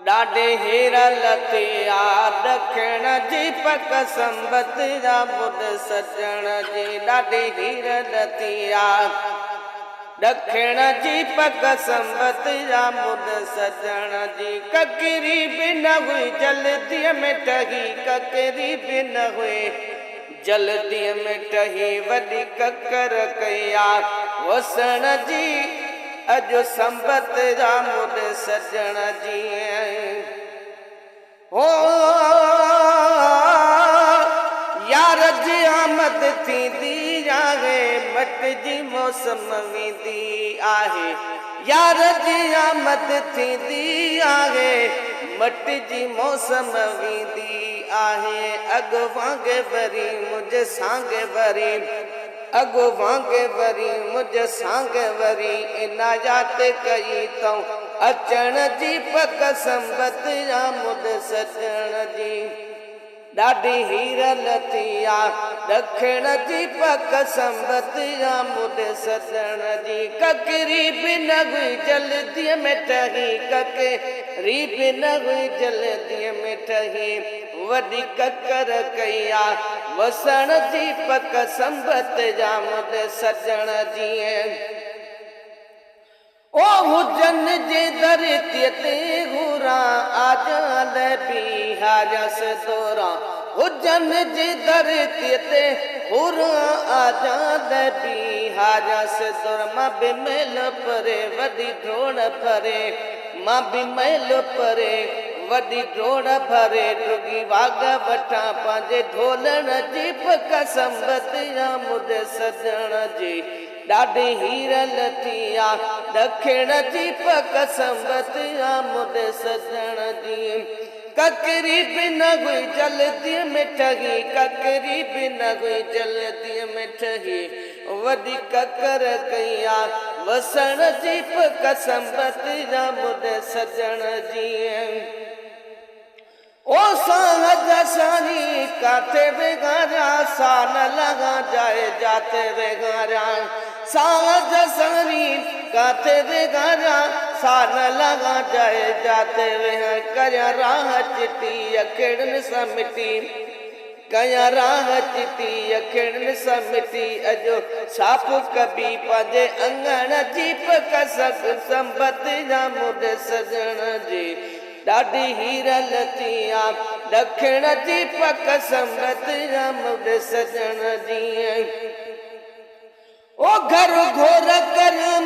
ڏاڍي هير لٿي آ ڏکڻ جي پڪ سنبت جا ٻڏ سڄڻ جي ڏاڍي هير لٿي آ ڏکڻ جي پڪ سنبت جا ٻڏ سڄڻ جي ڪڪري به نه هئي جلديء ۾ ٺهي ڪڪري به نه هئي جلديء ۾ ٺهي وڏي ڪڪر ڪئي آ وسڻ جي، اڄ سنبت جا مڏ سڄڻ جي. هو يار جي آمد ٿيندي آهي، مٽجي موسم ويندي آهي. يار جي آمد ٿيندي آهي، مٽجي موسم ويندي آهي. اڳ وانگي وري منهنجي سانگ وري، اڳ وانگي وري منهنجي سانگ وري، عنايات ڪئي تون اچڻ جي پڪ سنبت آمد سڄڻ جي. ڏاڍي هير لٿي آ ڏکڻ جي پڪ سنبت آ مون سڄڻ جي. ڪڪري به نه هئي جلديء ۾ ٺهي ڪڪري به نه هئي جلديء ۾ ٺهي وڏي ڪڪر ڪئي آ وسڻ جي پڪ سنبت آ مون سڄڻ جي. او هجن جي ڌرتيء تي حوران آجان لئه بيهاريانس دوران هجن جي ڌرتيء تي حوران آجان لئه بيهاريانس دوران مان به ميل پري وڏي ڊوڙ ڀري مان به ميل پري وڏي ڊوڙ ڀري ڊگهي واڳ وٺان پنهنجي ڍولڻ جي پڪ سنبت آ منهنجي سڄڻ جي. ڏاڍي هير لٿي آ ڏکڻ جي پڪ سنبت آ مون سڄڻ جي. ڪڪري به نه هئي جلديء ۾ ٺهي ڪڪري به نه هئي جلديء ۾ ٺهي وڏي ڪڪر ڪئي آ وسڻ جي پڪ سنبت آ مون سڄڻ جي. او ساهج سائين ڪاٿي ويهاريان سا نه لهان جاء جاتي ويهاريان ساهج سائين ڪاٿي ويهاريان سا نه لهان جاء جاتي ويهان ڪريان راهه چٽي اکڙين سان مٽي ڪيان راهه چٽي اکڙين سان مٽي اڄ صاف ڪبي پنهنجي اڱڻ جي پڪ سنبت يا مون سڄڻ جي. ڏاڍي هير لٿي آ ڏکڻ جي پڪ سنبت آ مون سڄڻ جي. او گهر گهور ڪريان.